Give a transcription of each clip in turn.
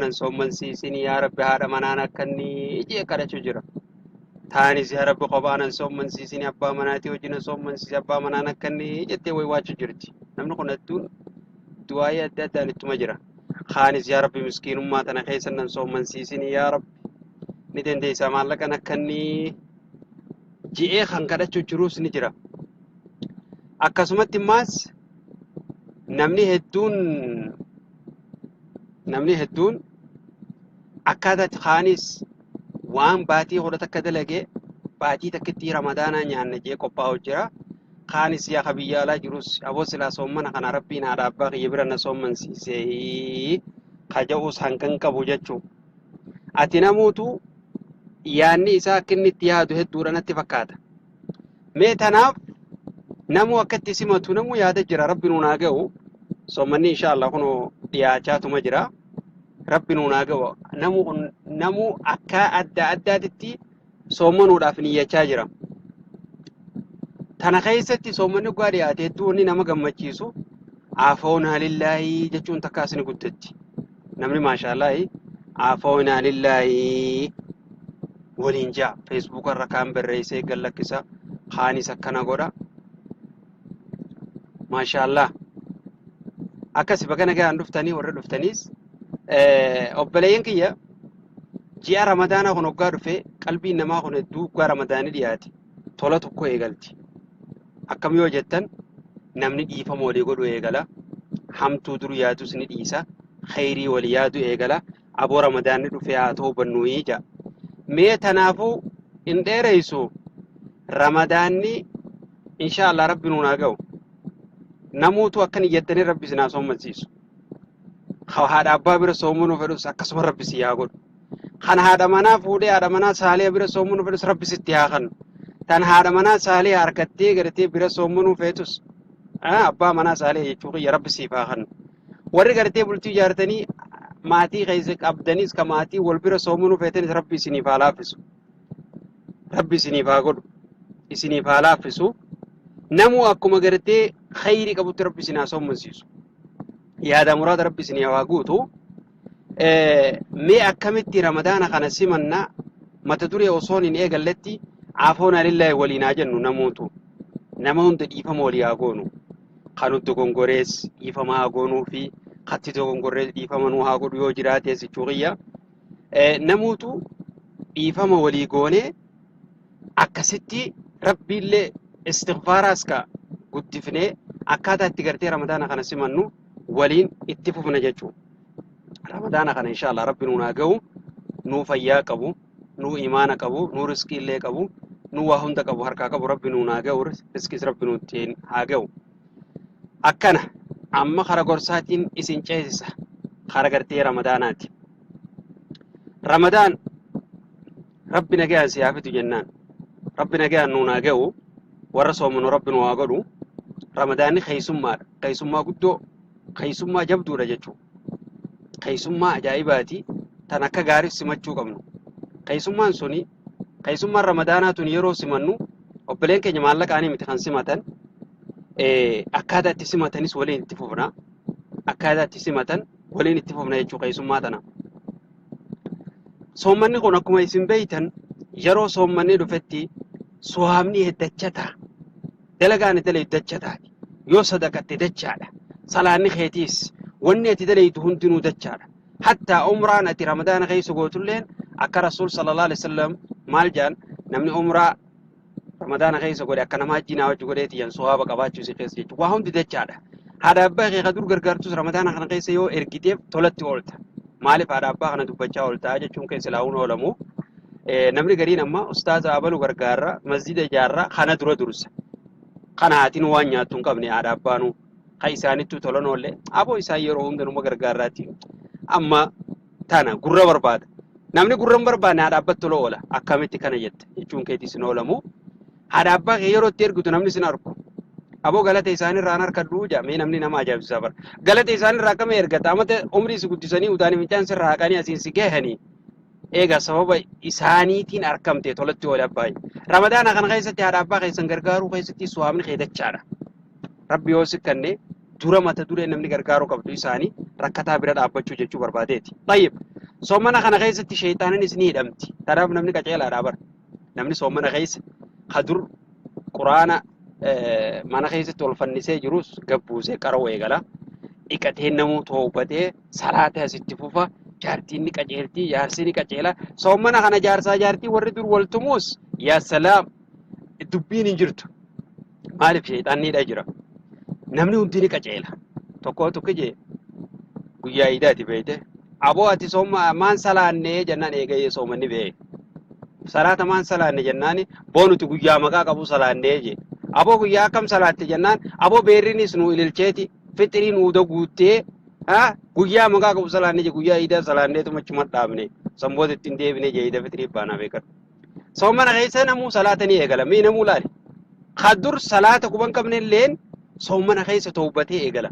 Nan soommansiisin yaa Rabbi, haadha manaan akka inni jee kadhachuu jira. Taanis yaa Rabbi kophaa nan soommansiisin, abbaa manaatii hojii na soommansiisi, abbaa manaan akka inni jettee waywaachuu jirti. Namni kun hedduun du'aayii adda addaan ittuma jira. Kaanis yaa Rabbi miskiinummaa tana keessa nan soommansiisin, yaa Rabbi ni dandeessaa maallaqan akka inni ji'ee kan kadhachuu jirus ni jira. Akkasumatti immaas namni hedduun akkaataa itti kaanis waan baatii 11 dalagee baatii takkitti Ramadaanaa nyaanna jee qophaa'u jira. Kaanis yaa ka biyya alaa jirus, aboo silaa soommana kana Rabbiin haadha abbaa kiyya bira na soommansiisee kaja'uus hangan qabu jechuu. Ati namuutu yaanni isaa akka inni itti yaadu hedduudha natti fakkaata. Mee tanaaf namuu akka itti simatu namuu yaada jira. Rabbi nuun haa ga'u. Soommanni insha Allah kunoo dhiyaachaatuma jira. Rabbi nuun haa ga'u. Namuu akka adda addaatitti soommanuudhaaf niyyachaa jira. Tana keessatti soommanni dhugaa dhiyaate hedduu wanni nama gammachiisu afoonaa lillaahii jechuun takkaas ni guddatti. Namni maashaallaahi afoonaa lillaahii waliin ja'a. Feesbuuka irra kaan barreessee gad lakkisa. Kaanis akkana godha. Maashaallah. Akkasi baga nagaan dhuftanii warra dhuftaniis, obboleeyyan kiyya, ji'a Ramadaanaa kun hoggaa dhufe qalbiin namaa kun hedduu hoggaa Ramadaanii dhiyaate tola tokko eegalti. Akkam yoo jettan, namni dhiifama walii godhu eegala. Hamtuu dur yaadus ni dhiisa. Khayrii walii yaadu eegala. Aboo Ramadaanni dhufee haa ta'u bannuuyii ja'a. Mee tanaafuu hin dheereysu. Ramadaanni insha Allah Rabbi nuun haa ga'u. Namuutu akka niyyattanii Rabbi isin haa soommansiisu. Haadha abbaa bira soomanuu fedhus akkasuma Rabbi si haa godhu. Kan haadha manaa fuudhee haadha manaa saaliha bira soomanuu fedhus Rabbi sitti haa kennu. Tan haadha manaa saaliha harkattee gartee bira soomanuu feetus, abbaa manaa saaliha jechuu kiyya, Rabbi siif haa kennu. Warri gartee bultii ijaartanii maatii keessa qabdanis, ka maatii wal bira soomanuu feetanis, Rabbi isiniif haa laaffisu. Rabbi isiniif haa godhu. Isiniif haa laaffisu. Namuu akkuma gartee khayrii qabutti Rabbi isin haa soommansiisu. Yaada muraada Rabbi isinii haa guutu. Mee akkamitti Ramadaana kana simanna? Mata duree osoon hin eegalletti afoona lillahi waliin haa jennu. Namuutu nama hunda dhiifama walii haa goonu. Kan nuti dogongorees dhiifama haa goonuu fi katti dogongorrees dhiifama nuu haa godhu yoo jiraates jechuu kiyya. Namuutu dhiifama walii goonee akkasitti Rabbiillee istighfaaraas ka guddifnee akkaataa itti gartee Ramadaana kana simannu waliin itti fufna jechuudha. Ramadaana kana insha Allah Rabbi nuun haa ga'u, nuu fayyaa qabu, nuu imaana qabu, nuu riskii illee qabu, nuu waa hunda qabu harkaa qabu, Rabbi nuun haa ga'u, riskiis Rabbi nuun ittiin haa ga'u. Akkana amma kara gorsaatiin isin ceesisa kara gartee Ramadaanaati. Ramadaan Rabbi nagayaan si haa fidu jennaan. Rabbi nagayaan nuun haa ga'u. Warra soomanu Rabbi nu haa godhu. Ramadaanni keessummaadha. Keessummaa guddoo, keessummaa jabduudha jechuudha. Keessummaa ajaa'ibaati. Tan akka gaarii simachuu qabnu. Keessummaan suni, keessummaan Ramadaanaa tun yeroo simannu, obboleen keenya maallaqaanii miti kan simatan. Akkaataa itti simatanis waliin itti fufna. Akkaataa itti simatan waliin itti fufna jechuudha keessummaa tana. Soommanni kun akkuma isin beeytan yeroo soommanni dhufetti suwaabni heddachata. Dalagaan ati dalaydu dacha taati. Yoo sadaqatte dachaadha. Salaanni keetiis, wanni ati dalaydu hundinuu dachaadha. Hattaa umraan ati Ramadaana keessa gootulleen, akka Rasuul sallallahu alaihi wasallam maal jaan, namni umraa Ramadaana keessa godhe akka nama hajjii naa wajji godheeti yan suwaaba qabaachuu si keessa jechuudha. Waa hundi dachaadha. Haadha abbaa kee ka dur gargaartus Ramadaana kana keessa yoo ergiteef tolatti oolta. Maaliif haadha abbaa kana dubbachaa ooltaa jechuun keessa laa'uun oolamu. Namni gariin amma ustaaza abalu gargaarra, masjida ijaarra, kana dura dursa. Kana haatiin waan nyaattu hin qabne, haadha abbaanuu ka isaanittuu tolan oolle, aboo isaan yeroo hunda numa gargaarraati. Amma tana gurra barbaada. Namni gurra hin barbaanne haadha abbatti tola oola. Akkamitti kana jette jechuun keetii sin oolamu. Haadha abbaa kee yeroo itti ergitu namni sin argu. Aboo galata isaanirraa hin harkadhu jaa. Mee namni nama ajaa'ibsiisaa bara. Galata isaanirraa akkami ergata? Amata umrii si guddisanii udaanii fincaan sirraa haqanii asiin si gahanii. Egaa sababa isaaniitiin argamte tolatti oole abbaayi. Ramadaana kana keessatti haadha abbaa keessan gargaaruu keessatti suwaabni kee dachaadha. Rabbi yoo si kanne Dura mata duree namni gargaaruu qabdu isaanii rakkataa bira dhaabbachuu jechuu barbaadeeti. Tayyib. Soomana kana keessatti sheeyxaaninis ni hidhamti. Kanaaf namni qaceelaadhaa bara. Namni soomana keessa ka dur quraana mana keessatti ol fannisee jirus gabbuusee qara'uu eegala. Dhiqatee namuu toobatee salaata asitti fufa. Jaartiin ni qajeelti, jaarsi ni qajeela. Soomana kana jaarsaa jaartii warri dur wal tumuus yaa salaam dubbiin hin jirtu. Maaliif sheexaanni hidha jira. Namni hundi ni qajeela. Tokko tokko jee guyyaa iidaati beeyte. Aboo ati sooma maan salaannee jennaan eegayee soomanni bee. Salaata maan salaanne jennaani boo nuti guyyaa maqaa qabu salaannee jee. Aboo guyyaa akkam salaatte jennaan aboo beerrinis nu ililcheeti fixrii nu guuttee guyyaa maqaa qabu salaanne jee guyyaa iidaa salaanneetuma achuma dhaabne sanboota ittiin deebine jee iida fixrii baanaa beekadhu. Soomana keessa namuu salaata ni eegala. Mee namuu laali. Ka dur salaata quban qabne illeen soomana keessa towbatee eegala.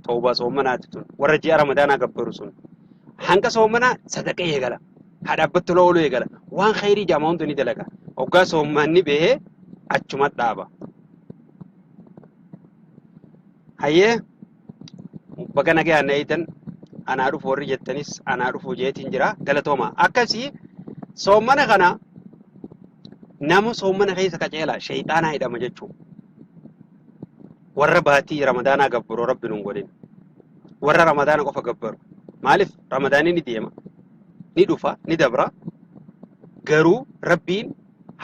Towbaa soomanaati tun. Warra ji'a Ramadaanaa gabbaru sun. Hanga soomanaa sadaqa eegala. Haadha abbatti tola ooluu eegala. Waan khayrii jaamaa hunda ni dalaga. Hoggaa soomanni bahee achuma dhaaba. Hayyee baga nagayaan na eegdan anaa dhufu warri jettanis anaa dhufu jeetiin jira galatooma akkasii soommana kana nama soommana keessa qaceela sheeyxaanaa hidhama jechuun warra baatii ramadaanaa gabbaru rabbi nun godhin warra ramadaana qofa gabbaru maaliif ramadaanni ni deema ni dhufa ni dabra garuu rabbiin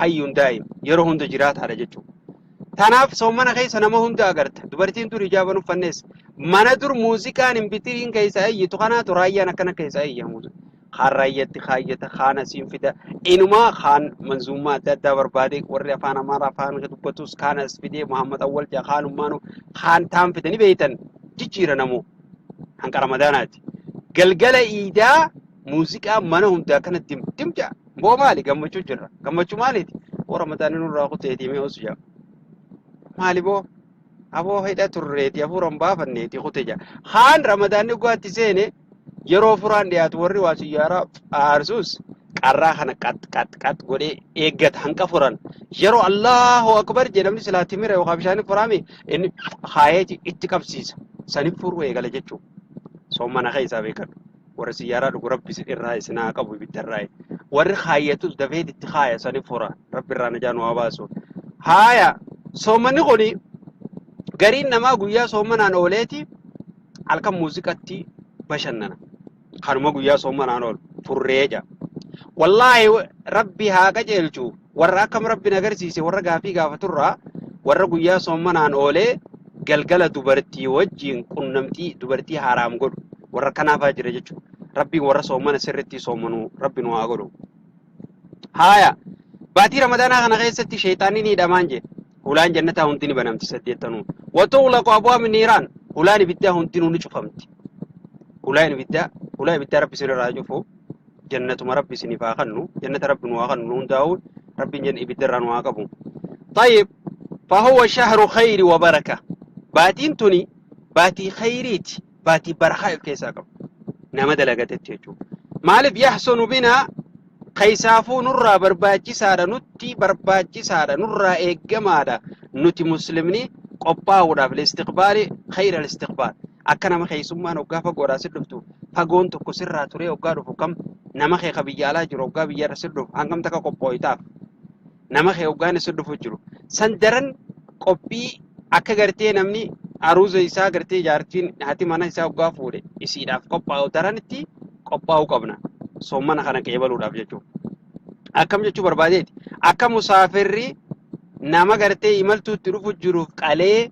hayyuun daa'im yeroo hunda jiraataadha jechuudha. Tanaaf soommana keessa nama hunda agarta. Dubartiin dur hijaaba hin uffannes. Mana dur muuziqaan hin bitiriin keessa iyyitu kanaatu raayyaan akkana keessa iyya muuziqaa. Kaan raayyatti kaayyata, kaan asiin fida. Inumaa kaan manzuummaa adda addaa barbaade warri afaan Amaaraa afaan dubbatus kaan as fidee Muhammad Awwal jaa kaan ummaanu kaan taan fida ni beeytan jijjiira namuu. Hanqa Ramadaanaati. Galgala iidaa muuziqaa mana hundaa kana dim dim jaa. Boo maali gammachuu jirra. Gammachuu maaliiti? Boo ramadaanni nurraa kuteetii mee osu jaa. Maali boo? Aboo hidha turreeti hafuura hin baafanneeti kute jaa. Haan ramadaanni dhugaatti seene yeroo furaan dhiyaatu warri waa siyyaaraa aarsus qarraa kana qat qat qat godhee eeggata hanqa furan. Yeroo Allahu akbar jedhamni silaa timira yookaan bishaan furaame inni haayeeti itti qabsiisa. Saniif furuu eegala jechuudha. Soomana keessaa beekadhu. Warri siyyaaraa dhugu rabbi isin irraa isin haa qabu ibidda irraa. Warri kaayyatus dafeet itti kaaya sani fura rabbi irraa najaa nu haa baasu. Haaya soomanni kuni gariin namaa guyyaa soomanaan ooleeti halkan muuziqatti bashannana. Kanuma guyyaa soomanaan oolu furree jaa. Wallaahi rabbi haa qajeelchu warra akkam rabbi na agarsiise warra gaafii gaafaturraa warra guyyaa soomanaan oolee galgala dubartii wajjin qunnamtii dubartii haraam godhu warra kanaafaa jira jechuudha. Rabbiin warra soomana sirriitti soomanu rabbi nu haa godhu. Haaya baatii ramadaanaa kana keessatti sheeyxaanni ni hidhamaan jee hulaan jannataa hundi ni banamti saddeettanuu. Watuqlaqu abwaabi niiraan hulaan ibiddaa hundinuu ni cufamti. Hulaan ibiddaa hulaa ibiddaa rabbi isinirraa cufu jannatuma rabbi isiniif haa kennu jannata rabbi nu haa kennu nu hundaa'u rabbiin janna ibidda irraa nu haa qabu. Tayyib fahuwa shahru khayri wa baraka baatiin tuni baatii khayriiti. Baatii barakaa of keessaa qabu nama dalagatetti jechuudha. Maaliif yahsunu binaa keessaafuu nurraa barbaachisaadha nutti barbaachisaadha nurraa eeggamaadha nuti muslimni qophaa'uudhaaf listiqbaali khayra listiqbaal akka nama keessummaan hoggaa fagoodhaa si dhuftu fagoon tokko sirraa turee hoggaa dhufu kam nama kee ka biyya alaa jiru hoggaa biyyarra si dhufu hangam takka qophooytaaf nama kee hoggaan si dhufu jiru san daran qophii akka gartee namni aruuza isaa gartee jaartiin haati mana isaa hoggaa fuudhe isiidhaaf qophaa'u daran itti qophaa'uu qabna soommana kana qeebaluudhaaf jechuudha. Akkam jechuu barbaadeeti akka musaafirri nama gartee imaltuutti dhufu jiruuf qalee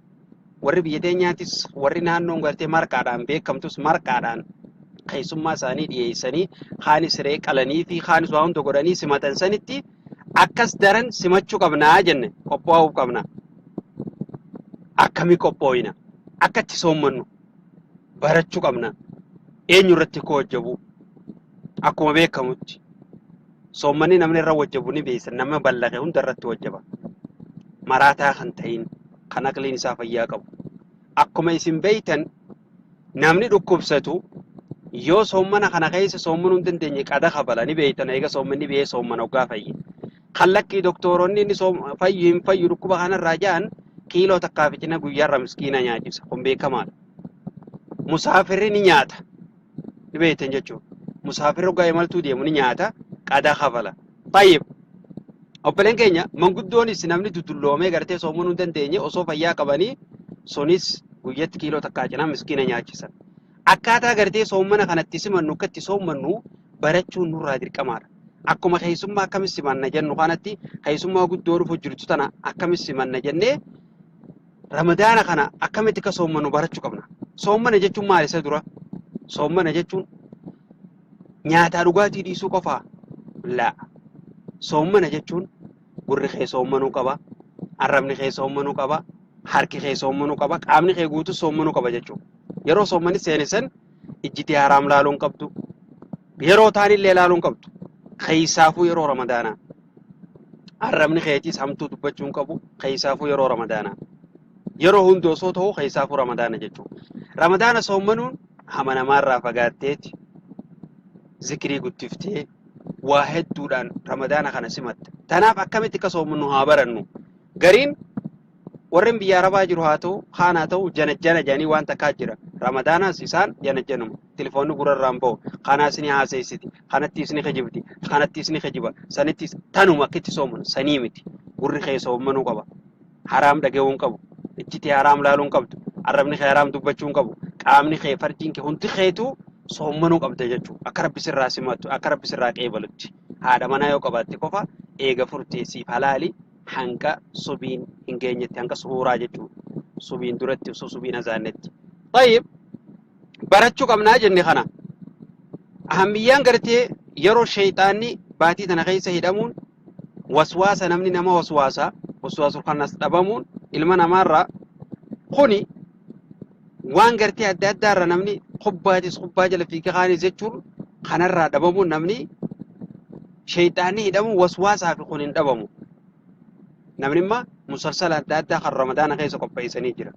warri biyya teenyaatis warri naannoon gartee marqaadhaan beekamtus marqaadhaan keessummaa isaanii dhiyeessanii kaanis siree qalanii fi kaanis waa hunda godhanii simatan sanitti akkas daran simachuu qabnaa jenne qophaa'uu qabna. Akkamii qophooyina? Akka itti soommannu barachuu qabna. Eenyu irratti koo hojjabu? Akkuma beekamutti soommanni namni irra wajjabu ni beeysa nama ballaqe hunda irratti wajjaba. Maraataa kan ta'in kan aqliin isaa fayyaa qabu. Akkuma isin beeytan namni dhukkubsatu yoo soommana kana keessa soommanuu hin dandeenye qada kabala ni beeytan eega soommanni biyee soommana hoggaa fayye. Kan lakkii doktooronni inni fayyu hin fayyu dhukkuba kanarraa ja'an Kiiloo takkaa fi cina guyyaarra miskiina nyaachisa. Kun beekamaadha. Musaafirri ni nyaata. Ni beektan jechuudha. Musaafirri hoggaa imaltuu deemu ni nyaata. Qadaa kafala. Tayyib. Obboleen keenya manguddoonis namni dudulloomee gartee soomanuu hin dandeenye osoo fayyaa qabanii sunis guyyatti kiiloo takkaa cinaa miskiina nyaachisan. Akkaataa gartee soommana kanatti simannu akka itti soommannu barachuun nurraa dirqamaadha. Akkuma keessummaa akkamitti simanna jennu kanatti keessummaa guddoo dhufu jirtu tana akkamitti simanna jennee ramadaana kana akkamitti akka soommannu barachuu qabna. Soommana jechuun maal isa dura? Soommana jechuun nyaataa dhugaatii dhiisuu qofaa? Laa. Soommana jechuun gurri kee soommanuu qaba, arrabni kee soommanuu qaba, harki kee soommanuu qaba, qaamni kee guutuu soommanuu qaba jechuudha. Yeroo soommanni seene san ijji tee haraam laaluu hin qabdu. Yeroo taanillee laaluu hin qabdu. Keessaafuu yeroo ramadaanaa. Arrabni keetiis hamtuu dubbachuu hin qabu. Keessaafuu yeroo ramadaanaa. Yeroo hundi osoo ta'uu keessaafuu ramadaana jechuudha. Ramadaana soommanuun hama namaarraa fagaatteeti zikrii guddiftee waa hedduudhaan ramadaana kana simatta. Tanaaf akkamitti akka soommannu haa barannu. Gariin warreen biyya arabaa jiru haa ta'u kaan haa ta'u janajjana jedhanii waan takkaa jira. Ramadaanaas isaan janajjanuma. Tilifoonni gurra irraan bahu. Kanaas ni haaseessiti. Kanattis ni kijibdi. Kanattis ni kijiba. Sanittis tanuma akkitti sooman sanii miti. Gurri kee soommanuu qaba. Haraam dhaga'uu hin qabu. Ijji tee haraam laaluu hin qabdu. Arrabni kee haraam dubbachuu hin qabu. Qaamni kee farjiin kee hundi keetuu soommanuu qabda jechuudha. Akka rabbi sirraa simatu, akka rabbi sirraa qeebalutti. Haadha manaa yoo qabaatte qofa eega furtee siif halaali hanga subiin hin geenyetti hanga suhuuraa jechuudha. Subiin duratti osoo subiin azaannetti. Tayyib barachuu qabnaa jenne kana. Ahammiyyaan gartee yeroo sheeyxaanni baatii tana keessa hidhamuun waswaasa namni nama waswaasa waswaasul kanas dhabamuun ilma namaarraa kuni waan gartee adda addaarra namni kubbaatis kubbaa jala fiiga kaanis jechuun kanarraa dhabamuun namni sheeyxaanni hidhamuun waswaasaa fi kun hin dhabamu. Namni imma musalsala adda addaa kan ramadaana keessa qopheessanii jira.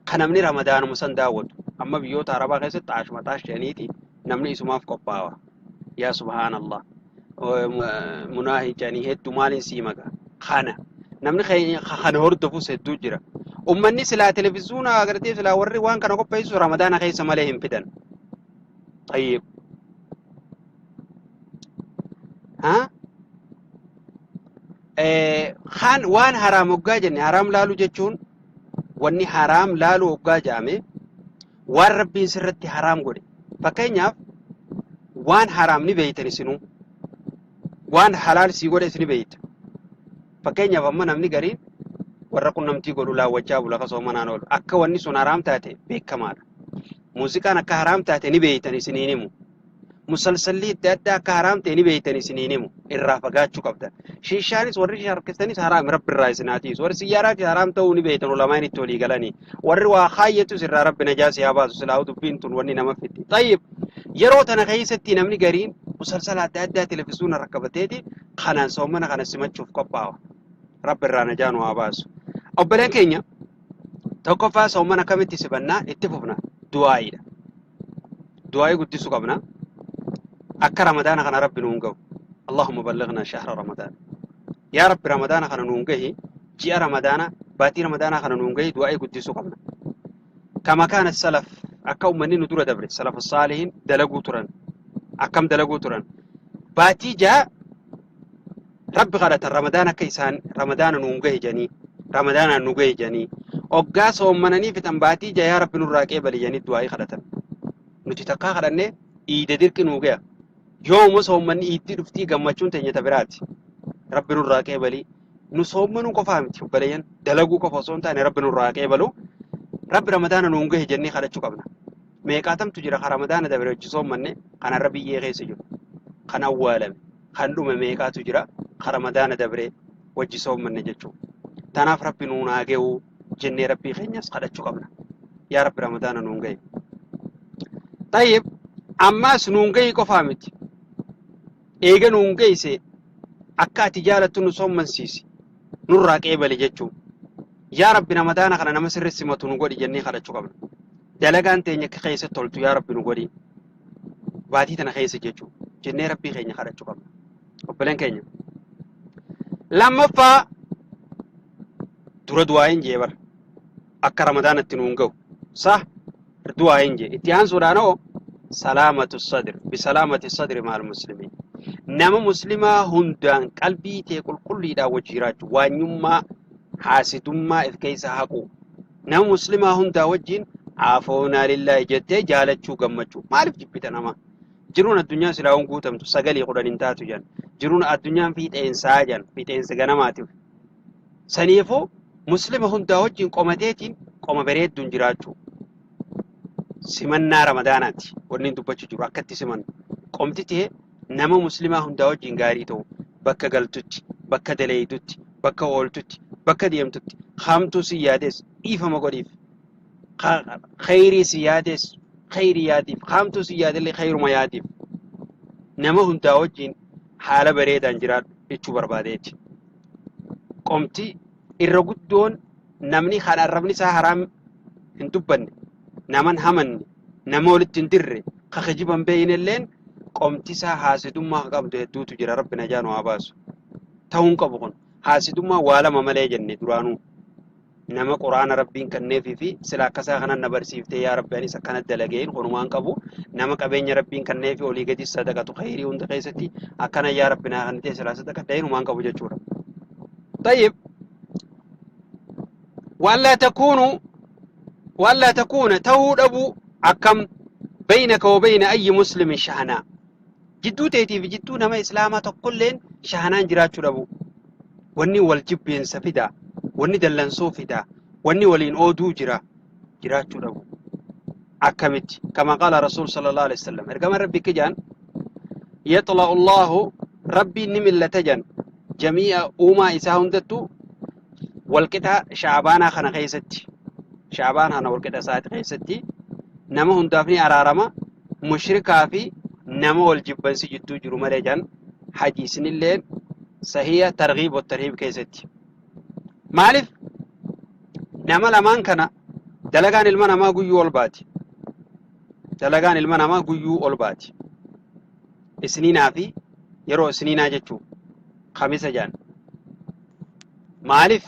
Kan namni ramadaanuma san daawwatu. Amma biyyoota arabaa keessatti xaashuma xaash jedhaniiti namni isumaaf qophaawa. Yaa subhaanallah. Munaahi jedhanii hedduu maaliin sii maga. Kana namni kana hordofus hedduu jira. Ummanni silaa televiziyoona agartee silaa warri waan kana qopheessu ramadaana keessa malee hin fidan. Tayyib. Ha? Kaan waan haraam hoggaa jenne haraam laaluu jechuun wanni haraam laaluu hoggaa jedhame waan rabbiin sirratti haraam godhe. Fakkeenyaaf waan haraam ni beeytan isinuu. Waan halaal sii godhes ni beeyta. Fakkeenyaaf amma namni gariin warra qunnamtii godhu laawwachaa bula ka soomanaan oolu. Akka wanni sun haraam taate beekamaadha. Muuziqaan akka haraam taate ni beeytan isiniin himu. Musalsalli adda addaa akka haraam ta'e ni beeytan isiniin himu. Irraa fagaachuu qabdan. Shiishaanis warri harkistanis haraam rabbi irraa isin haa tiisu. Warri siyyaaraatis haraam ta'uu ni beeytan ulamaan itti walii galanii. Warri waa kaayyatus irraa rabbi najaa si haa baasu silaa dubbiin tun wanni nama fiddi. Tayyib yeroo tana keessatti namni gariin musalsala adda addaa televizyoona rakkabateeti kanaan soomana kana simachuuf qophaawa. Rabbi irraa najaa nu haa baasu. Obboleen keenya tokkoffaa soomana akkamitti simannaa itti fufna du'aayiidha. Du'aayii guddisuu qabna. Akka ramadaana kana rabbi nuun gahu. Allahumma ballighna shahra ramadaan. Yaa rabbi ramadaana kana nuun gahi ji'a ramadaana baatii ramadaanaa kana nuun gahi du'aayii guddisuu qabna. Kama kaana salaf akka ummanni nu dura dabre salafu saalihiin dalaguu turan. Akkam dalaguu turan. Baatii ja'a rabbi kadhatan ramadaana akka isaan ramadaana nuun gahi jedhanii ramadaanaan nu gahi jedhanii oggaa soommananii fixan baatii ja'a yaa rabbi nurraa qeebali jedhanii du'aayii kadhatan. Nuti takkaa kadhannee iida dirqi nuu gaya. Yooma soommanni iiddii dhuftii gammachuun teenya ta biraati. Rabbi nurraa qeebalii. Nu soommanuu qofaa miti obboleeyyan dalaguu qofa osoo hin taane rabbi nurraa qeebalu. Rabbi ramadaana nuun gahe jennee kadhachuu qabna. Meeqaatamtu jira ka ramadaana dabre hojii soommanne kan har'a biyyee keessa jiru. Kan awwaalame kan dhume meeqaatu jira ka ramadaana dabre wajji soommanne jechuudha. Tanaaf rabbi nuun haa gahu jennee rabbii keenyas kadhachuu qabna. Yaa rabbi ramadaana nuun gahe. Tayyib ammaas nuun gahi qofaa miti. Eega nuun geesse akka ati jaalattu nu soommansiisi. Nurraa qeebali jechuun. Yaa rabbi ramadaana kana nama sirri simatu nu godhi jennee kadhachuu qabna. Dalagaan teenya akka keessa toltu yaa rabbi nu godhi. Baatii tana keessa jechuun jennee rabbii keenya kadhachuu qabna. Obboleen keenya. Lammaffaa Dura du'aayin jee bar. Akka Ramadaanatti nuun gahu. Sah du'aayin jee. Itti aansuudhaan hoo salaamatu sadr bisalaamati sadri maal muslimiin. Nama muslimaa hundaan qalbii tee qulqulliidhaan wajji jiraachuu waanyummaa haasidummaa if keessa haquu. Nama muslimaa hundaa wajjin afoonaa lillaahi jettee jaalachuu gammachuu. Maaliif jibbita nama? Jiruun addunyaa silaa hin guutamtu sagalii kudhan hin taatu jedhan. Jiruun addunyaan fiixeensaa jedhan fiixeensa ganamaatiif. Saniifuu muslima hundaa wajjin qomateetiin qoma bareedduun jiraachuu. Simannaa ramadaanaati wanni hin dubbachuu jiru akka itti simannu. Qomti tee nama muslimaa hundaa wajjin gaarii ta'u bakka galtutti, bakka daleeydutti, bakka ooltutti, bakka deemtutti hamtuu si yaades dhiifama godhiif. Khayrii si yaades khayrii yaadiif, hamtuu si yaadellee khayruma yaadiif. Nama hundaa wajjin haala bareedaan jiraadhu jechuu barbaadeeti. Qomti irra guddoon namni kan arrabni isaa haraam hin dubbanne, naman hamanne, nama walitti hin dirre, ka kijiba hin beeynelleen qomti isaa haasidummaa ka qabdu hedduutu jira. Rabbi najaa nu haa baasu. Ta'uu hin qabu kun. Haasidummaa waa lama malee jenne duraanuu. Nama quraana Rabbiin kanneefii fi sila akkasaa kanan na barsiiftee yaa Rabbi anis akkana dalageen kunumaan qabu. Nama qabeenya Rabbiin kanneefi olii gadi sadaqatu khayrii hunda keessatti akkana yaa Rabbi naa kennitee silaa sadaqadha hinumaan qabu jechuudha. Tayyib. Waan laa takuunu waan laa takuuna ta'uu dhabuu akkam baynaka wa bayna ayyi muslimin shahanaa. Jidduu teetii fi jidduu nama islaamaa tokkolleen shahanaan jiraachuu dhabuu. Wanni wal jibbeensa fida, wanni dallansuu fida, wanni waliin ooduu jira jiraachuu dhabu. Akkamitti? Kama qaala Rasuul sallallahu alaihi wasallam. Ergamaan Rabbi akka jedhan yaxla'u Allahu Rabbiin ni millata jedhan jamii'a uumaa isaa hundattuu walqixa sha'abaanaa kana keessatti sha'abaan kana walqixa isaati keessatti nama hundaaf ni araarama mushrikaa fi nama wal jibbansi jidduu jiru malee jedhan hadiisnilleen sahiya targhiib wa tarhiib keessatti. Maaliif nama lamaan kana dalagaan ilma namaa guyyuu ol baati. Dalagaan ilma namaa guyyuu ol baati. Isniinaa fi yeroo isniinaa jechuu kamisa jedhan. Maaliif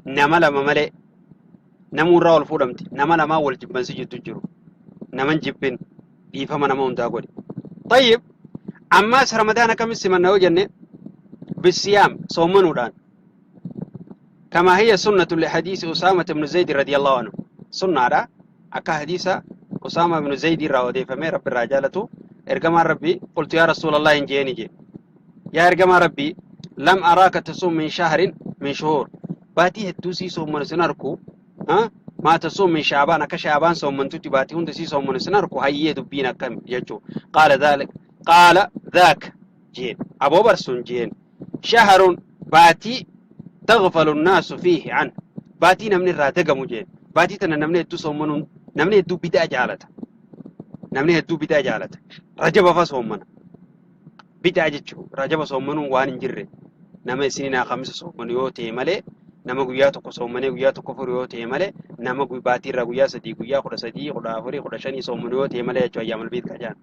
nama lama malee namuu irraa ol fuudhamti. Nama lamaa wal jibbansi jiddu jiru. Naman jibbin dhiifama nama hundaa godhi. Tayyib ammaas Ramadaan akkamitti simanna yoo jenne bisiyaam soommanuudhaan. Kamaa hiya sunnatu li hadiisi Usaama ibn Zayd radiyallahu anhu. Sunnaadha. Akka hadiisa Usaama ibn Zayd irraa odeeffamee Rabbi irraa jaalatu ergamaan Rabbi qultu yaa Rasuulallah hin jeeni jee. Yaa ergamaa Rabbii lam araaka tasuum min shahrin min shuhuur baatii hedduu sii soommanu sin arku maa tasuum min shaabaan akka shaabaan soommantutti baatii hunda sii soommanu sin arku hayyee dubbiin akkam jechuu qaala dhaalik qaala dhaak jeen aboo barsun jeen shahrun baatii taghfalu nnaasu fiihi an baatii namni irraa dagamu jeen baatii tana namni hedduu soommanuun namni hedduu bidaa jaalata namni hedduu bidaa jaalata rajaba fa soommana Bid'aa jechuun rajaba soommanuun waan hin jirre nama isiniinaa kamisa soommanu yoo ta'e malee nama guyyaa tokko soommanee guyyaa tokko furu yoo ta'e malee nama baatii irraa guyyaa 3 guyyaa 13 14 15 soommanu yoo ta'e malee jechuun ayyaamal biid kajaan.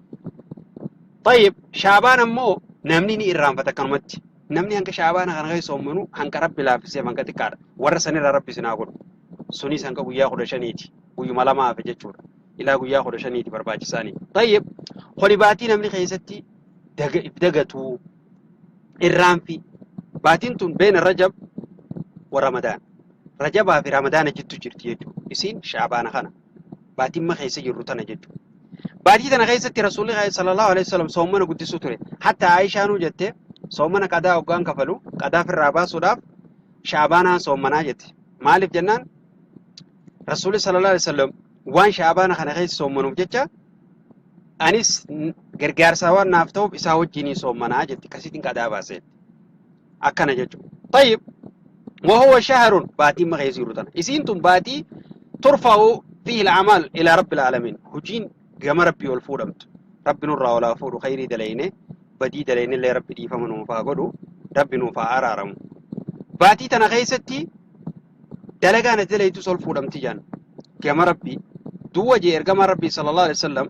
Tayyib shaabaan ammoo namni ni irraanfata akkanumatti. Namni hanga shaabaana kana keessa soommanu hanga rabbi laaffiseef hanga xiqqaadha. Warra sanirraa rabbi isin haa godhu. Sunis hanga guyyaa 15ti. Guyyuma lama hafe jechuudha. Ilaa guyyaa 15ti barbaachisaani. Tayyib kuni baatii namni keessatti if dagatuu irraanfi baatiin tun beena rajab wa ramadaan rajabaa fi ramadaana jiddu jirti jechuudha. Isiin shaabaana kana baatiin ma keessa jirru tana jechuudha. Baatii tana keessatti rasuulli sallallahu alaihi wasallam soommana guddisuu ture. Hatta Aayishaanuu jette soommana qadaa hoggaan kafalu qadaa firraa baasuudhaaf shaabaanaan soommanaa jette. Maaliif jennaan rasuulli sallallahu alaihi wasallam waan shaabaana kana keessa soommanuuf jecha anis gargaarsaa waan naaf ta'uuf isaa wajjiniin soommanaa jetti akkasiitiin qadaa baasee akkana jechuudha. Tayyib wahuwa shahrun baatiin ma keessa jiru tana isiin tun baatii turfa'u fiihi al-a'maal ila rabbil aalamiin hojiin gama rabbii ol fuudhamtu rabbi nurraa ol haa fuudhu khayrii dalayne badii dalayne illee rabbi dhiifama nuuf haa godhu rabbi nuuf haa araaramu. Baatii tana keessatti dalagaan ati dalaytus ol fuudhamti jaan gama rabbii duwwa jee ergamaan rabbii sallallahu alaihi wasallam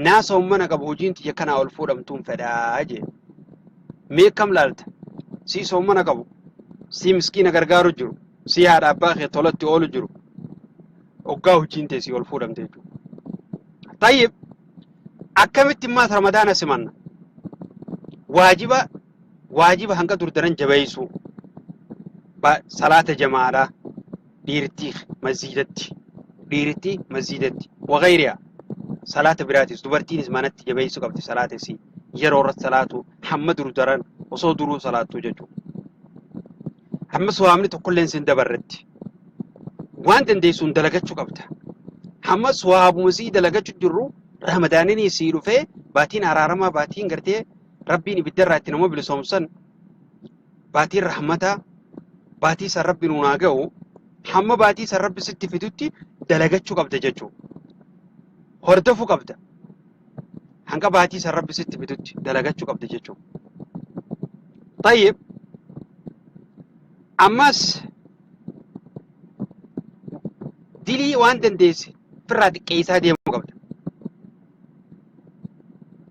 naa soommana qabu hojiin tiyya kanaa ol fuudhamtuun fedhaa jee mee akkam laalta sii soommana qabu sii miskiina gargaaru jiru Si haadha abbaa kee tolatti oolu jiru hoggaa hojiin tee sii ol fuudhamte jechuudha. Tayyib akkamitti immaas ramadaana simanna? Waajiba waajiba hanga dur daran jabeessuu salaata jamaadhaa dhiirtii masjiidatti dhiirtii masjiidatti wagayriyaa salaata biraatis dubartiinis manatti jabeessuu qabdi salaata isii yeroo irratti salaatu hamma dur daran osoo duruu salaattuu jechuudha. Hamma suwaamni tokkolleen sin dabarretti waan dandeessuun dalagachuu qabda. Hamma suwaabuma sii dalagachuu jirru ramadaanini sii dhufee baatiin araaramaa baatiin gartee rabbiin ibiddarraa itti nama bilisoomsan baatiin rahmataa baatii san rabbi nuun haa ga'u hamma baatii san rabbi sitti fidutti dalagachuu qabda jechuudha. Hordofuu qabda. Hanga baatii san rabbi sitti fidutti dalagachuu qabda jechuudha. Tayyib ammas dilii waan dandeesse ofirraa xiqqeessaa deemuu qabda.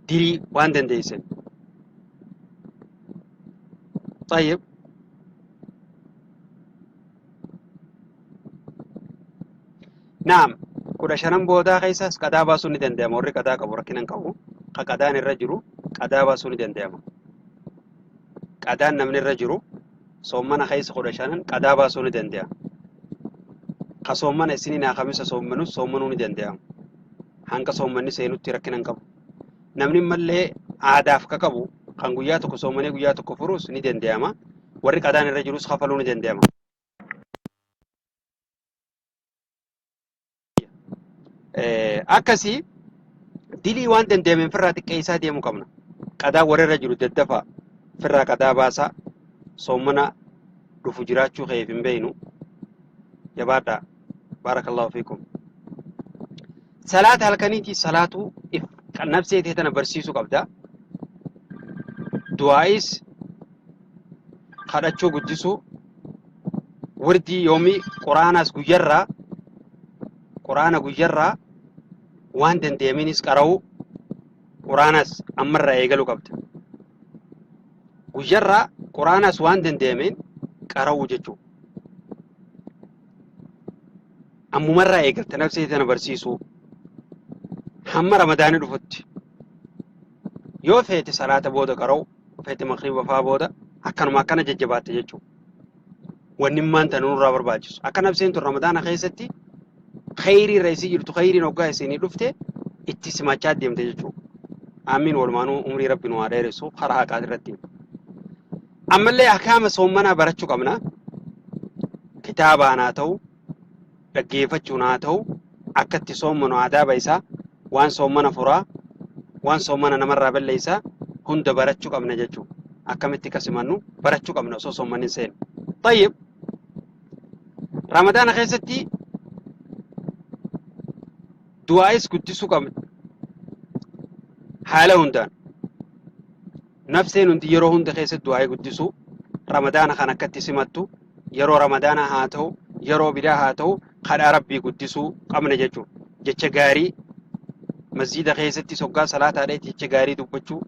Dilii waan dandeesse. Tayyib Naam, 15n boodaa keessas qadaa baasuun ni danda'ama. Warri qadaa qabu rakkina hin qabu. Ka qadaan irra jiru qadaa baasuun ni danda'ama. Qadaan namni irra jiru soommana keessa 15n qadaa baasuu ni danda'a. Ka soommana isiniin haa kamisa soommanus soommanuu ni danda'ama. Hanga soommanni seenutti rakkina hin qabu. Namni mallee aadaaf ka qabu kan guyyaa tokko soommanee guyyaa tokko furuus ni danda'ama. Warri qadaan irra jirus kafaluu ni danda'ama. Akkasii dilii waan danda'ameen firraa xiqqeessaa deemuu qabna. Qadaa warra irra jiru daddafaa firraa qadaa baasaa soommana dhufu jiraachuu keef hin beeynu. Jabaadhaa. Baarakallahu fiikum. Salaata halkaniitii salaatuu if nafsee tee tana barsiisuu qabda. Du'aa'is kadhachuu guddisuu wirdii yoomii quraanaas guyyarraa quraana guyyarraa waan dandeeminis qara'uu quraanaas ammarraa eegaluu qabda. Guyyarraa quraanaas waan dandeemeen qara'uu jechuudha. Ammumarraa eegalta nafsee tana barsiisuu hamma ramadaani dhufutti yoo feete salaata booda qara'u feete makriiba faa booda akkanuma akkana jajjabaatte jechuudha. Wanni immaan tana nurraa barbaachisu. Akka nafseen tun ramadaana keessatti kheyrii irra isii jirtu kheyriin hoggaa isinii dhufte itti simachaa deemte jechuudha. Aamiin walumaanuu umrii rabbi nu haa dheeressu karaa haqaa irratti. Ammallee ahkaama soommanaa barachuu qabna. Kitaabaan haa ta'u, dhaggeeffachuun haa ta'u, akka itti soommanu aadaaba isaa, waan soommana furaa, waan soommana namarraa balleessaa hunda barachuu qabna jechuudha. Akkamitti akka simannu barachuu qabna osoo soommanni hin seenne. Tayyib Ramadaana keessatti du'aa'is guddisuu qabna. Haala hundaan. Nafseen hundi yeroo hunda keessatti du'aa'ii guddisuu, Ramadaana kan akka itti simattu, yeroo Ramadaanaa haa ta'u, yeroo biraa haa ta'u, kadhaa Rabbii guddisuu qabna jechuudha. Jecha gaarii masjiida keessatti soggaa salaataa dheetti jecha gaarii dubbachuu,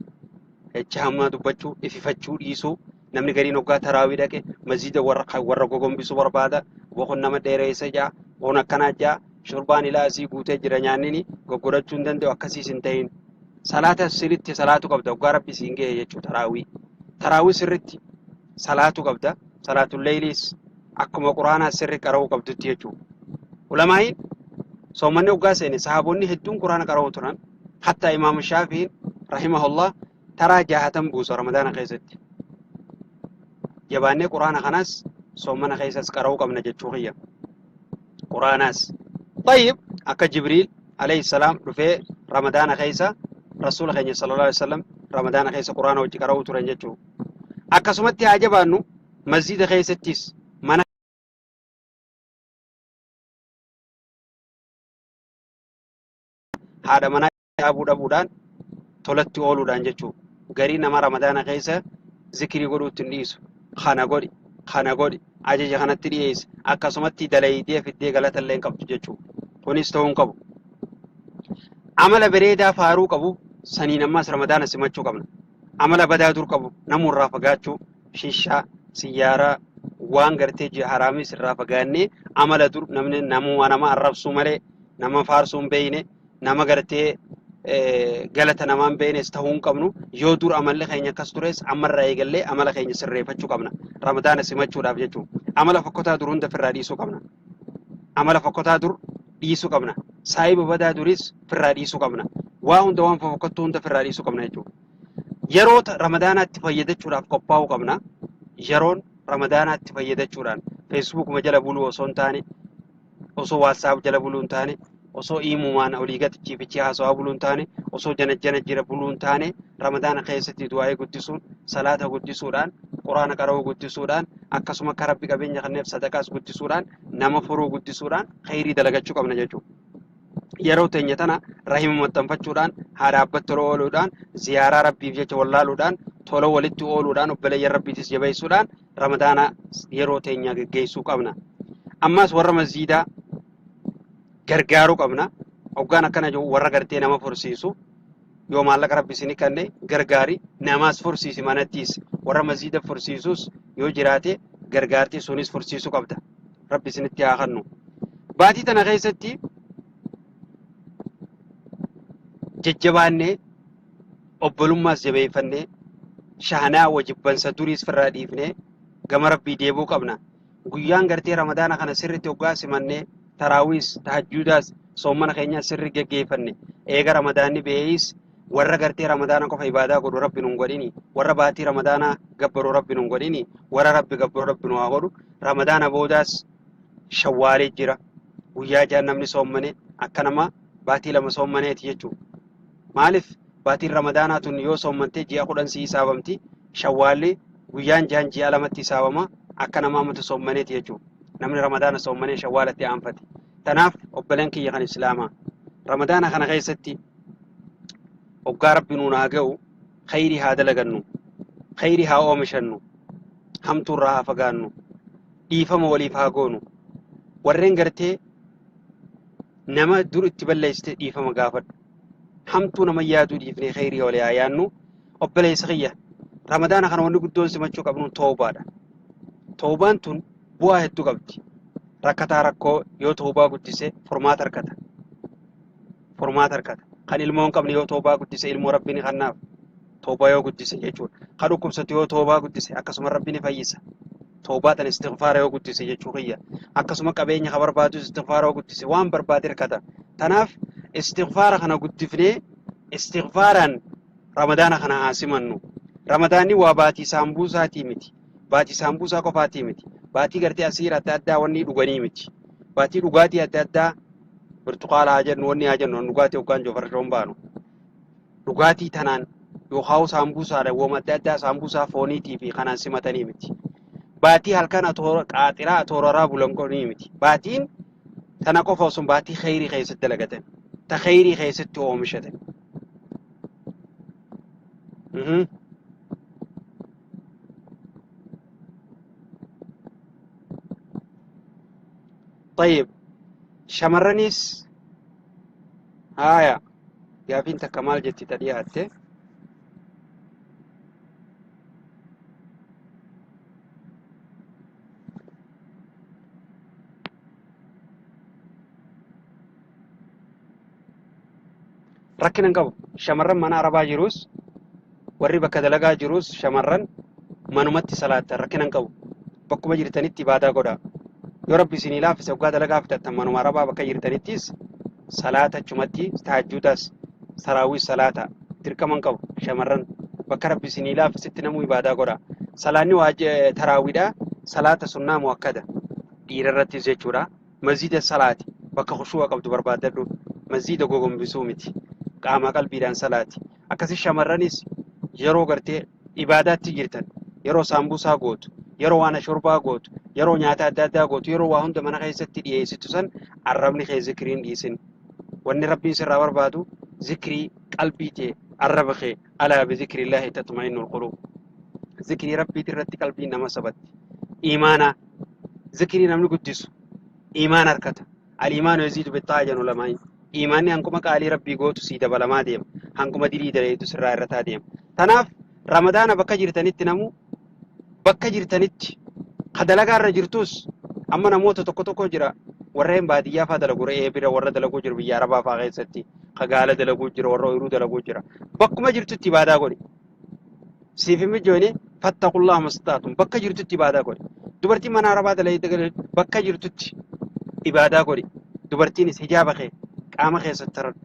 jecha hamaa dubbachuu, ififachuu dhiisuu, namni gariin hoggaa taraawii dhaqe masjiida warra warra gogombisuu barbaada, boqon nama dheereessa jaa, kun akkanaa jaa, shurbaan ilaa asii guutee jira nyaannini goggodhachuu hin danda'u akkasiis hin ta'in. Salaata sirritti salaatu qabda hoggaa rabbi siin gahe jechuu taraawii. Taraawii sirritti salaatu qabda. Salaatul leeyliis akkuma quraanaa sirri qara'uu qabdutti jechuu. Ulamaa'iin soomanni hoggaa seene sahaabonni hedduun quraana qara'uu turan. Hattaa imaamu Shaafi'iin rahimahullah taraa jaahatan buusa ramadaana keessatti. Jabaannee quraana kanas soomana keessas qara'uu qabna jechuu kiyya. Quraanaas. Tayyib akka Jibriil alayhi salaam dhufee ramadaana keessa rasuula keenya sallallahu alaihi wasallam ramadaana keessa quraana wajji qara'uu turan jechuu. Akkasumatti haa jabaannu masjiida keessattis mana haadha manaa dhaabuu dhabuudhaan tolatti ooluudhaan jechuu garii nama ramadaana keessa zikrii godhuutti hin dhiisu kana godhi kana godhi ajaja kanatti dhiyeesse akkasumatti dalaydee fiddee galata illee hin qabdu jechuu kunis ta'uu hin qabu amala bareedaa faaruu qabu saniin ammas ramadaana simachuu qabna amala badaa dur qabu namurraa fagaachuu shishaa siyyaaraa Waan gartee ji'a haraamis irraa fagaannee amala dur namni namuma nama arrabsuu malee nama faarsuu hin beeyne nama gartee galata namaa hin beeynes ta'uu hin qabnu. Yoo dur amalli keenya akkas tures ammarraa eegallee amala keenya sirreeffachuu qabna. Ramadaana simachuudhaaf jechuudha. Amala fokkotaa dur hunda firraa dhiisuu qabna. Amala fokkotaa dur dhiisuu qabna. Saahiba badaa duris firraa dhiisuu qabna. Waa hunda waan fofokkottuu hunda firraa dhiisuu qabna jechuudha. Yeroo ramadaanaatti fayyadachuudhaaf qophaa'uu qabna. Yeroon ramadaanaatti fayyadachuudhaan feesbuukuma jala buluu osoo hin taane, osoo waatsaap jala buluu hin taane, osoo iimumaan olii gad ciifichii haasawaa buluu hin taane, osoo janajjana jira buluu hin taane, ramadaana keessatti du'aa'ii guddisuun, salaata guddisuudhaan, quraana qara'uu guddisuudhaan, akkasuma akka rabbi qabeenya kanneef sadaqaas guddisuudhaan, nama furuu guddisuudhaan kheyrii dalagachuu qabna jechuudha. Yeroo teenya tana rahima maxxanfachuudhaan, haadha abbatti tola ooluudhaan, ziyaaraa rabbiif jecha wallaaluudhaan, tola walitti ooluudhaan, obboleeyyan rabbiitis jabeessuudhaan ramadaana yeroo teenya geggeessuu qabna. Ammaas warra masjiidaa gargaaruu qabna. Hoggaan akkana jiru warra gartee nama fursiisu yoo maallaqa rabbi isin kanne gargaari namaas fursiisi manattiis warra masjiida fursiisus yoo jiraate gargaartii sunis fursiisuu qabda. Rabbi isinitti haa kennu. Baatii tana keessatti jajjabaannee obbolummaas jabeeffannee shahanaa wajibbansa duriis firraa dhiifnee gama rabbii deebuu qabna. Guyyaan gartee ramadaana kana sirriitti hoggaa simannee taraawiis tahajjuudaas soommana keenyaas sirri geggeeffanne eega ramadaanni ba'eeyis warra gartee ramadaana qofa ibaadaa godhu rabbi nun godhini warra baatii ramadaanaa gabbaru rabbi nun godhini warra rabbi gabbaru rabbi nu haa godhu ramadaana boodaas shawwaalee jira guyyaa jaan namni soommane akka nama baatii lama soommaneeti jechuudha. Maaliif baatiin ramadaanaa tun yoo soommantee ji'a 10 si hisaabamti shawwaalli guyyaan jaan ji'a lamatti hisaabama akka nama amatu soommaneeti jechuudha. Namni ramadaana soommanee shawwaalatti aanfate. Tanaaf obboleen kiyya kan islaamaa ramadaana kana keessatti hoggaa rabbi nuun haa ga'u khayrii haa dalagannu khayrii haa oomishannu hamtuurraa haa fagaannu dhiifama waliif haa goonu warreen gartee nama dur itti balleessite dhiifama gaafadhu hamtuu nama yaaduu dhiifnee khayrii walii haa yaannu obboleessa kiyya ramadaana kana wanni guddoon simachuu qabnu toobaadha toobaan tun bu'aa hedduu qabdi rakkataa rakkoo yoo toobaa guddise furmaata argata furmaata argata. Kan ilmoo hin qabne yoo toobaa guddise ilmoo rabbi ni kennaaf. Toobaa yoo guddise jechuudha. Kan dhukkubsatu yoo toobaa guddise akkasuma rabbi ni fayyisa. Toobaa tan istighfaara yoo guddise jechuu kiyya. Akkasuma qabeenya ka barbaadu istighfaara yoo guddise waan barbaade hirkata. Tanaaf istighfaara kana guddifnee istighfaaraan ramadaana kana haa simannu. Ramadaanni waa baatii saambuusaatii miti. Baatii saambuusaa qofaatii miti. Baatii gartee asiira adda addaa wanni dhuganii miti. Baatii dhugaatii adda addaa burtukaala haa jennu wanni haa jennu dhugaatii hoggaan jiru farshoo hin baanu. Dhugaatii tanaan yookaan saambuusaadha wooma adda addaa saambuusaa fooniitii fi kanaan simatanii miti. Baatii halkan qaaxiraa atooraraa bulan qonii miti. Baatiin tana qofa osoo baatii kheyrii keessatti dalagatan. Ta kheyrii keessatti oomishatan. Tayyib shamarranis haaya gaafiin takka maal jetti ta dhiyaatte rakkina hin qabu shamarran mana arabaa jirus warri bakka dalagaa jirus shamarran manumatti salaattan rakkina hin qabu bakkuma jirtanitti ibaadaa godhaa yoo rabbi isinii laaffise waggaa dalagaa fixattan manuma arabaa bakka jirtanittis salaata achumatti tahajjuudaas saraawwiis salaata dirqama hin qabu shamarran bakka rabbi isinii laaffisetti namuu ibaadaa godhaa salaanni taraawiidha salaata sunnaa muakkada dhiira irrattis jechuudha Masjiida salaati. Bakka khushuu'a qabdu barbaaddadhu. Masjiida gogombisuu miti. Qaamaa qalbiidhaan salaati. Akkasi shamarranis yeroo gartee ibaadaatti jirtan, yeroo saambuusaa gootu, yeroo waan ashorbaa gootu, yeroo nyaata adda addaa gootu, yeroo waa hunda mana keessatti dhiyeessitu san arrabni kee zikrii hin dhiisin. Wanni Rabbiin sirraa barbaadu zikrii qalbii tee arraba kee alaa bizikriillaahi tatma'innul quluub. Zikrii Rabbiiti irratti qalbiin nama sabatti. Iimaanaa Zikrii namni guddisu iimaana harkata. Al-iimaanu yaziidu bixxaa'a jedhan ulamaa'iin. Iimaanni hanquma qaalii Rabbii gootu sii dabalamaa deema. Hanquma dilii daleeydu sirraa irrataa deema. Tanaaf Ramadaana bakka jirtanitti namu bakka jirtanitti Ka dalagaa irra jirtus amma namoota tokko tokko jira warreen baadiyyaa faa dalagu re'ee bira warra dalaguu jiru biyya arabaa faa keessatti ka gaala dalaguu jira warra ooyiruu dalaguu jira. Bakkuma jirtutti ibaadaa godhi. Siif hin mijoone fattaqullaha mastata'tum bakka jirtutti ibaadaa godhi. Dubartiin mana arabaa dalagee bakka jirtutti ibaadaa godhi. Dubartiinis hijaaba kee qaama keessatti taradhu.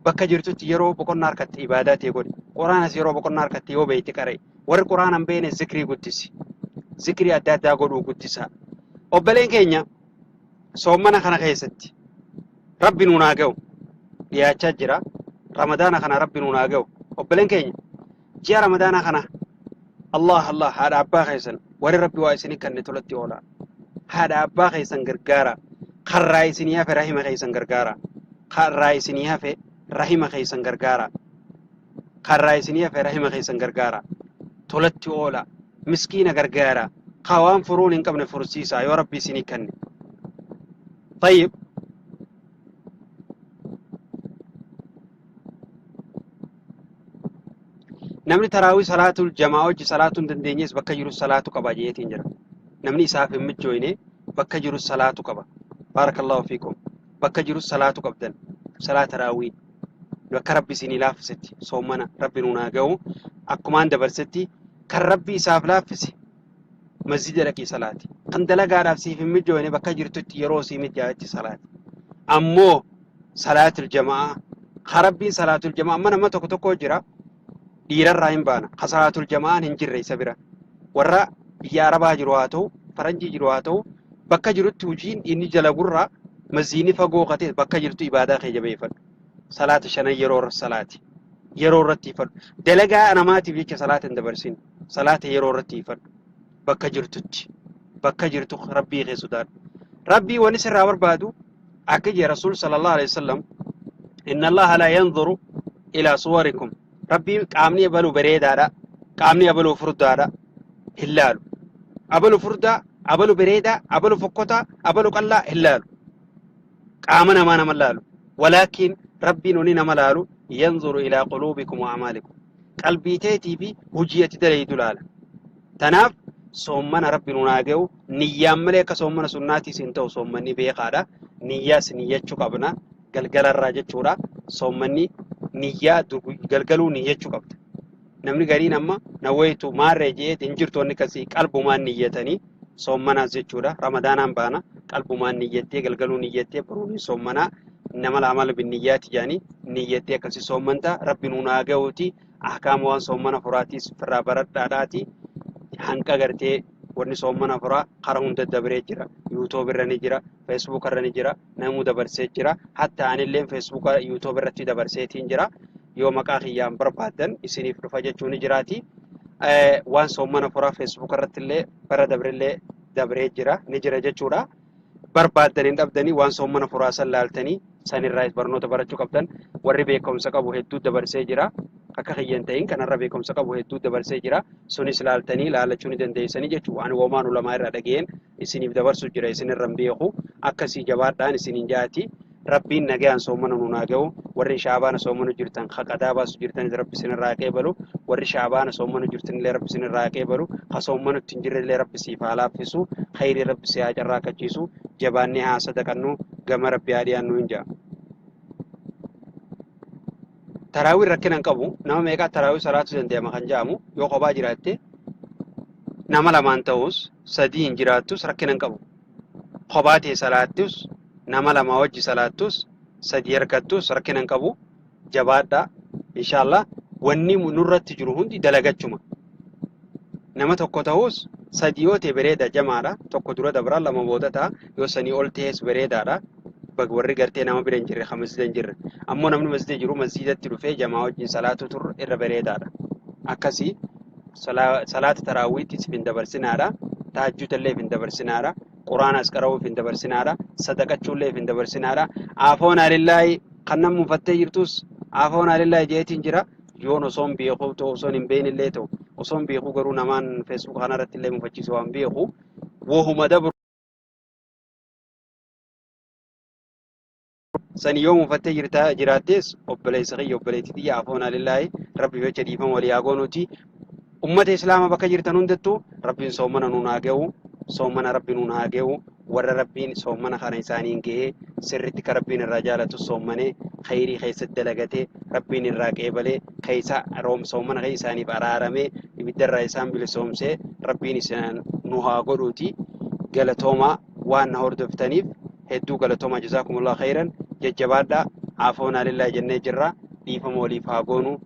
Bakka jirtutti yeroo boqonnaa harkatte ibaadaa tee godhi. Quraanas yeroo boqonnaa harkatte yoo beekte qara'i. Warri quraana hin beekne zikrii guddisi. Zikrii adda addaa godhuu guddisa. Obboleen keenya soommana kana keessatti Rabbi nuun haa ga'u dhiyaachaa jira. Ramadaana kana Rabbi nuun haa ga'u. Obboleen keenya ji'a Ramadaana kana Allah Allah haadha abbaa keessan warri Rabbi waa isinii kanne tolatti oola. Haadha abbaa keessan gargaara. Karraa isinii hafe rahima keessan gargaara. Karraa isinii hafe rahima keessan gargaara. Karraa isinii hafe rahima keessan gargaara. Tolatti oola. Miskiina gargaara. Ka waan furuun hin qabne fursiisaa yoo Rabbi isinii kanne. Tayyib. Namni taraawii salaatul jamaa hojii salaatuu hin dandeenyes bakka jiru salaatu qaba jeetiin jira. Namni isaaf hin mijjooyne bakka jiru salaatu qaba. Baarakallahu fiikum. Bakka jiru salaatu qabdan. Salaa taraawii. Bakka rabbi isinii laaffisetti soommana rabbi nuun haa ga'u. Akkumaan dabarsetti kan rabbi isaaf laaffise masjida dhaqii salaati. Kan dalagaadhaaf siif hin mijjooyne bakka jirtutti yeroo sii mijjaayetti salaati. Ammoo salaatul jama'aa ka rabbiin salaatul jama'aa amma nama tokko tokko jira dhiirarraa hin baana ka salaatul jama'aan hin jirre isa bira warra biyya arabaa jiru haa ta'u faranjii jiru haa ta'u bakka jirutti hojiin inni dalagurraa masjiidni fagoo katee bakka jirtu ibaadaa kee jabeeffadhu. Salaata shanan yeroo irra salaati. Yeroo irratti ifadhu. Dalagaa namaatiif jecha salaata hin dabarsin. Salaata yeroo irratti ifadhu. Bakka jirtutti. Bakka jirtu rabbii kee sodaadhu. Rabbii wani sirraa barbaadu akka jee Rasuul sallallahu alaihi wasallam inna Allaha laa yanzuru ilaa suwarikum. Rabbiin qaamni abaluu bareedaadha. Qaamni abaluu furdaadha. Hin laalu. Abalu furdaa, abalu bareedaa, abalu fokkotaa, abalu qallaa hin laalu. Qaama namaa nama laalu. Walaakiin rabbiin oni nama laalu yanzuru ilaa quluubikum wa amaalikum. Qalbii teetii fi hojii ati dalaydu laala. Tanaaf soommana rabbi nuun haa ga'u niyyaan malee akka soommana sunnaatiis hin ta'u soommanni beekaadha. Niyyaas niyyachuu qabna galgalarraa jechuudha. Soommanni niyyaa galgaluu niyyachuu qabda. Namni gariin amma nawaytu maarree je'eet hin jirtu wanni akkasii qalbumaan niyyatanii soommanaas jechuudha. Ramadaanaan baana qalbumaan niyyattee galgaluu niyyattee boruun soommanaa nama laamal binniyyaati jedhanii niyyattee akkasii soommanta rabbi nuun haa ga'uuti ahkaama waan soommana furaatiis firraa baradhaadhaati hanqa gartee wanni soommana furaa kara hunda dabree jira yuutuub irra ni jira feesbuuk irra ni jira namuu dabarsee jira hatta anilleen feesbuuka yuutuub irratti dabarseetiin jira yoo maqaa kiyyaan barbaaddan isiniif dhufa jechuu ni jiraati. Waan soommana furaa Facebook irratti illee bara dabrellee dabree jira ni jira jechuudha. Barbaaddan hin dhabdanii waan soommana furaa san laaltanii sanirraa barnoota barachuu qabdan warri beekumsa qabu hedduu dabarsee jira. Akka kiyya hin ta'in kanarra beekumsa qabu hedduu dabarsee jira. Sunis laaltanii laalachuu ni dandeessanii jechuudha. Ani womaan ulamaa irraa dhaga'een isiniif dabarsu jira isinirra hin beeku. Akkasii jabaadhaan isiniin jaati. Rabbiin nagayaan soomana nuun haa ga'u. Warri sha'abaana soomanu jirtan ka qadaa baasu jirtanis Rabbi isinirraa haa qeebalu. Warri sha'abaana soomanu jirtanillee Rabbi isinirraa haa qeebalu. Ka soomanutti hin jirrellee Rabbi siif haa laaffisu. Khayrii Rabbi si haa carraaqachiisu. Jabaannee haa sadaqannu. Gama Rabbi haa dhiyaannu hin ja'a. Taraawiin rakkina hin qabu. Nama meeqaa taraawii salaatu danda'ama kan ja'amu yoo kophaa jiraatte nama lamaan ta'us sadii hin jiraattus rakkina hin qabu. Kophaa tee salaattus nama lama wajji salaattus sadii argattus rakkina hin qabu. Jabaadhaa inshaallah wanni nurratti jiru hundi dalagachuma. Nama tokko ta'us sadii yoo ta'e bareeda jamaadha. Tokko dura dabra lama booda ta'a. Yoo sanii ol ta'es bareedaadha. Bag warri gartee nama bira hin jirre kan masjida hin jirre. Ammoo namni masjida jiru masjidatti dhufee jamaa wajjin salaatu tur irra bareedaadha. Akkasii salaata taraawiittis hin dabarsinaadha. Tahajjuda illee hin dabarsinaadha. Quraanas qara'uuf hin dabarsinaadha. Sadaqachuullee hin dabarsinaadha. Afoonaa lillaahi kan nama mufattee jirtus afoonaa lillaahi jeetiin jira. Yoon osoon beekuu ta'u osoon hin beekne illee ta'u osoon beekuu garuu namaan feesbuuk kana irratti illee mufachiisu waan beeku wahuma dabru sani yoo mufattee jirta jiraattees obboleessa kiyya obboleettii tiyya afoonaa lillaahi rabbi jecha dhiifama walii haa goonuuti. Ummata Islaamaa bakka jirtan hundattuu Rabbiin soomana nuun haa gahu. Soomana Rabbi nuun haa gahu. Warra Rabbiin soomana kana isaaniin gahee sirritti ka Rabbiin irraa jaalatu soommanee khayrii keessatti dalagatee Rabbiin irraa qeebalee keessa room soomana keessa isaaniif araaramee ibiddarraa isaan bilisoomsee Rabbiin isaan nu haa godhuuti. Galatoomaa waan na hordoftaniif hedduu galatoomaa, jazaakumullah khayran, jajjabaadhaa. Aafoonaa lillaa jennee jirra, dhiifama waliif haa goonu.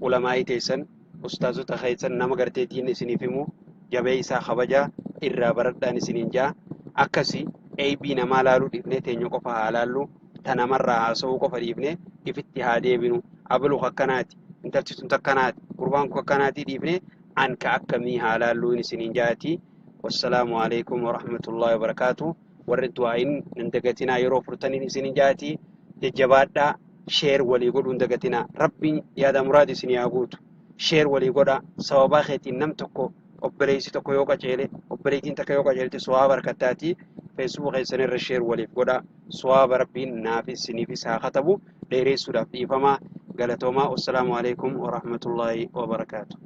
Ulamaa'ii teessan, ustaazota keessan, nama gartee diin isiniif himu jabeessaa, kabajaa, irraa baradhaan isiniin jaa. Akkasi eeybii namaa laaluu dhiifnee teenya qofa haa laallu, ta namarraa haasa'uu qofa dhiifnee ifitti haa deebinu. Abalu akkanaati, intalti tun takkanaati, gurbaan kun akkanaati dhiifnee an ka akkamii haa laalluun isiniin jaati. Wassalaamu alaikum warahmatullahi wabarakaatu. Warri du'aayin hin dagatinaa, yeroo furtaniin isiniin jaati. Jajjabaadhaa, share walii godhuu hin dagatinaa. Rabbiin yaada muraadi isinii haa guutu. Share walii godhaa. Sababaa keetiin nam tokko, obboleessi tokko yoo qaceele, obboleettiin takka yoo qaceelte, suwaaba harkattaatii. Facebook keessan irra share waliif godhaa. Suwaaba Rabbiin naaf isiniifis haa katabu. Dheeressuudhaaf dhiifamaa, galatoomaa. Wassalaamu alaikum warahmatullaahi wabarakaatu.